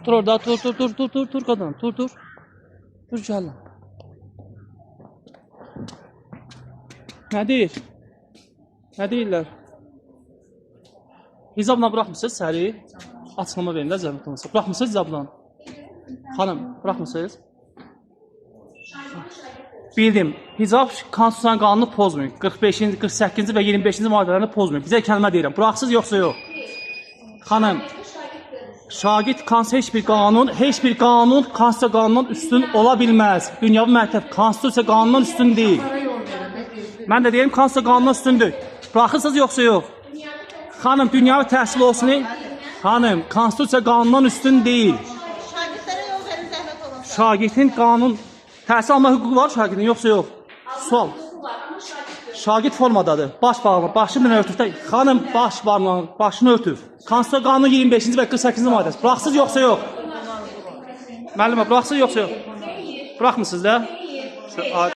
Dur orada, dur, dur, dur, dur, dur, dur qadın, dur, dur. Dur gəl. Nə deyir? Nə deyirlər? Hicabla buraxmısınız səhəri? Açıqlama verin də zəhmət olmasa. Buraxmısınız hicabla? Xanım, buraxmısınız? Bildim. Hicab konstitusiyanın qanunu pozmayın. 45-ci, 48-ci və 25-ci maddələrini pozmayın. Bizə kəlmə deyirəm. Buraxsız yoxsa yox? Xanım, şagird heç bir qanun, heç bir qanun konstitusiya qanunundan üstün ola bilməz. Dünyəvi məktəb konstitusiya qanunundan üstün deyil. Mən də deyirəm konstitusiya qanunundan üstündür. Buraxırsınız yoxsa yox? Xanım, dünyəvi təhsil olsun. Xanım, konstitusiya qanundan üstün deyil. Şagirdlərə yol verin zəhmət olmasa. Şagirdin qanun təhsil alma hüququ var şagirdin yoxsa yox? Sual. Şagird formadadır. Baş barmağı, başını örtüb. Xanım, baş barmağını, başını örtüb. Konstitusiya qanunu 25-ci və 48-ci maddəsi. Buraxsız yoxsa yox? Müəllimə, buraxsız yoxsa yox? Buraxmısınız da?